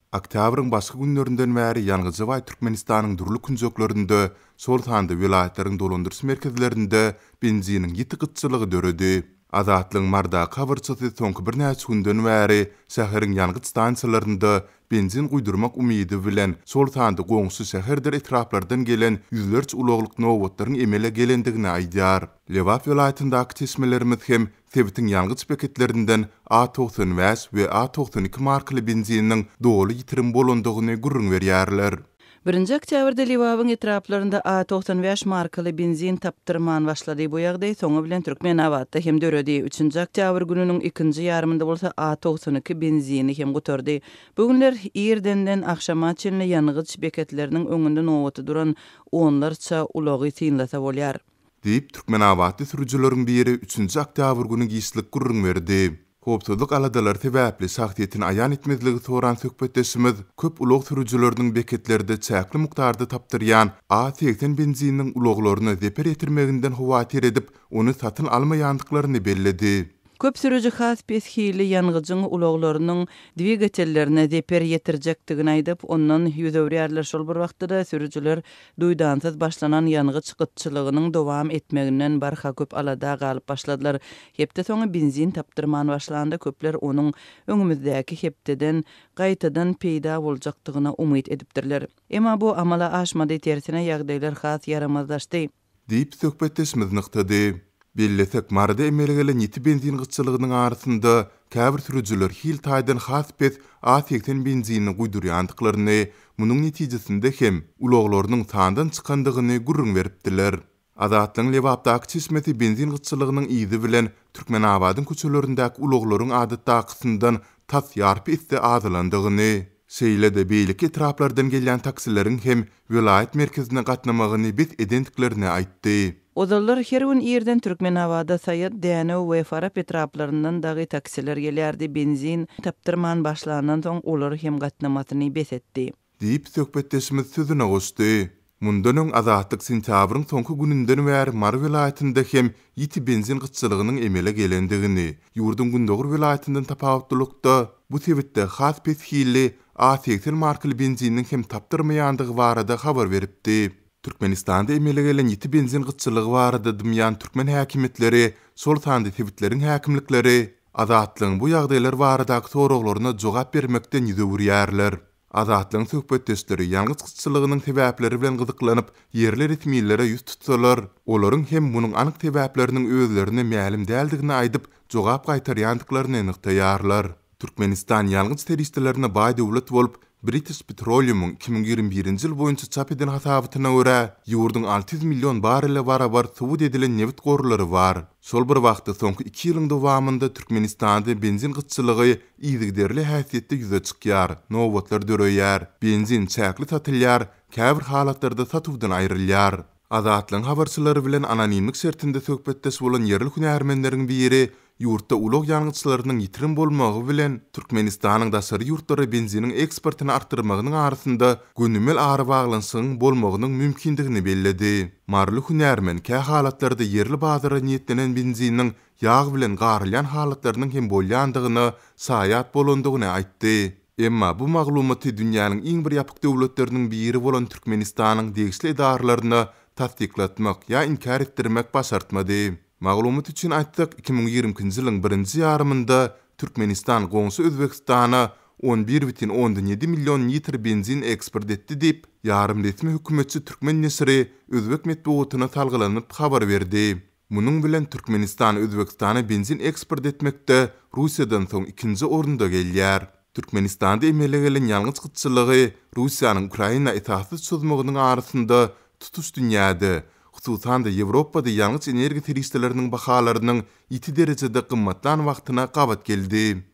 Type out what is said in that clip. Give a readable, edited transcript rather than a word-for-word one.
Oktýabryň başky günlerinden bäri ýangyja baý Türkmenistanyň dürli künjeklerinde, şol sanda welaýatlaryň dolandyryş merkezlerinde benziniň ýiti gytçylygy döredi. Azatlygyň Marydaky habarçysy soňky birnäçe günden bäri şäheriň ýangyç stansiýalarynda benzin guýdurmak umydy bilen, şol sanda goňşy şäherdir etraplardan gelen ýüzlerçe ulaglyk nobatlaryň emele gelendigini aýdýar. Lebap welaýatyndaky çeşmelerimiz hem sebitiň ýangyç beketlerinden A 95 we A 92 markaly benziniň doly ýitirim bolandygyny gürrüň berýärler. Birinji oktýabrda Lebabyň etraplarynda A 95 markaly benzin tapdyrman başlady. Bu ýagdaý soňy bilen Türkmenabatda hem döredi. Üçünji oktýabr gününiň ikinji ýarymynda bolsa A 92 benzini hem gutardy. Bu günler irdenden agşama çenli ýangyç beketleriniň öňünde nobata duran onlarça ulagy synlasa bolýar. Diýip, türkmenabatly sürüjileriň biri üçünji oktýabr güni giçlik gürrüň berdi. Howpsuzlyk aladalary sebäpli şahsyýetini aýan etmezligi soran söhbetdeşimiz köp ulag sürüjileriniň beketlerde çäkli mukdarda tapdyrýan A 80 benzininiň ulaglaryna zeper ýetirmeginden howatyr edip, ony satyn almaýandyklaryny belledi. Köp sürüji has pes hilli ýangyjyň ulaglarynyň dwigatellerine zeper ýetirjekdigini aýdyp, ondan ýüz öwürýärler. Şol bir wagtda-da, sürüjiler duýdansyz başlanan ýangyç gytçylygynyň dowam etmeginden barha köp alada galyp başladylar. Hepde soňy benzin tapdyrman başlanda, köpler onuň öňümizdäki hepdeden gaýtadan peýda boljakdygyna umyt edipdirler. Emma bu amala aşmady, tersine ýagdaýlar has ýaramazlaşdy. Diýip, söhbetdeşimiz nygtady. Bellesek, Maryda emele gelen ýiti benzin gytçylygynyň arasynda käbir sürüjiler hil taýdan has pes A 80 benzinini guýdurýandyklaryny, munuň netijesinde hem ulaglarynyň sandan çykandygyny gürrüň beripdiler. Azatlygyň Lebapdaky çeşmesi benzin gytçylygynyň yzy bilen Türkmenabadyň köçelerindäki ulaglaryň adatdakysyndan tas ýarpy esse azalandygyny, şeýle-de beýleki etraplardan gelýän taksileriň hem welaýat merkezine gatnamagyny bes edendiklerini aýtdy. Ozallar her gün irden Türkmenabada Saýat, Dänew we Farap etraplaryndan dagy taksiler gelýärdi, benzin tapdyrman başlandan soň olar hem gatnamasyny bes etdi. Diýip, söhbetdeşimiz sözüne goşdy. Mundan öň Azatlyk sentýabryň soňky gününden bäri Mary welaýatynda hem ýiti benzin gytçylygynyň emele gelendigini, ýurduň gündogar welaýatyndan tapawutlylykda, bu sebitde has pes hilli A 80 markaly benziniň hem tapdyrmaýandygy barada habar beripdi. Türkmenistanda emele gelen ýiti benzin gytçylygy barada dymýan türkmen häkimiýetleri, şol sanda sebitleriň häkimlikleri Azatlygyň bu ýagdaýlar baradaky soraglaryna jogap bermekden ýüz öwürýärler. Azatlygyň söhbetdeşleri ýangyç gytçylygynyň sebäpleri bilen gyzyklanyp, ýerli resmilere ýüz tutsalar, olaryň hem munuň anyk sebäpleriniň özlerine mälim däldigini aýdyp, jogap gaýtarýandyklaryny nygtaýarlar. Türkmenistan ýangyç serişdelerine baý döwlet bolup, British Petroleum-yň 2021-nji ýyl boýunça çap eden hasabatyna görä, ýurduň 600 million barrele barabar subut edilen nebit gorlary bar. Şol bir wagtda, soňky iki ýylyň dowamynda Türkmenistanda benzin gytçylygy yzygiderli häsiýetde ýüze çykýar, nobatlar döreýär, benzin çäkli satylýar, käbir halatlarda satuwdan aýrylýar. Azatlygyň habarçylary bilen anonimlik şertinde söhbetdeş bolan ýerli hünärmenleriň biri ýurtda ulag ýangyçlarynyň ýitirim bolmagy bilen Türkmenistanyň daşary ýurtlara benziniň eksportyny artdyrmagynyň arasynda gönümel arabaglanyşygyň bolmagynyň mümkindigini belledi. Maryly hünärmen kä halatlarda ýerli bazara niýetlenen benziniň ýag bilen garylýan halatlarynyň hem bolýandygyna şaýat bolandygyny aýtdy. Emma bu maglumaty dünýäniň iň bir ýapyk döwletleriniň biri bolan Türkmenistanyň degişli edaralaryna tassyklatmak ýa inkär etdirmek başartmady. Maglumat üçin aýtsak, 2022-nji ýylyň birinji ýarymynda Türkmenistan goňşy Özbegistana 11,7 million litr benzin eksport etdi diýip, ýarym resmi hökümetçi türkmen neşiri özbek metbugatyna salgylanyp habar berdi. Munuň bilen Türkmenistan Özbegistana benzin eksport etmekde Russiýadan soň ikinji orunda gelýär. Türkmenistanda emele gelen ýangyç gytçylygy Russiýanyň Ukraina esassyz çozmagynyň arasynda tutuş dünýäde, hususan-da Ýewropada ýangyç-energiýa serişdeleriniň bahalarynyň ýiti derejede gymmatlan wagtyna gabat geldi.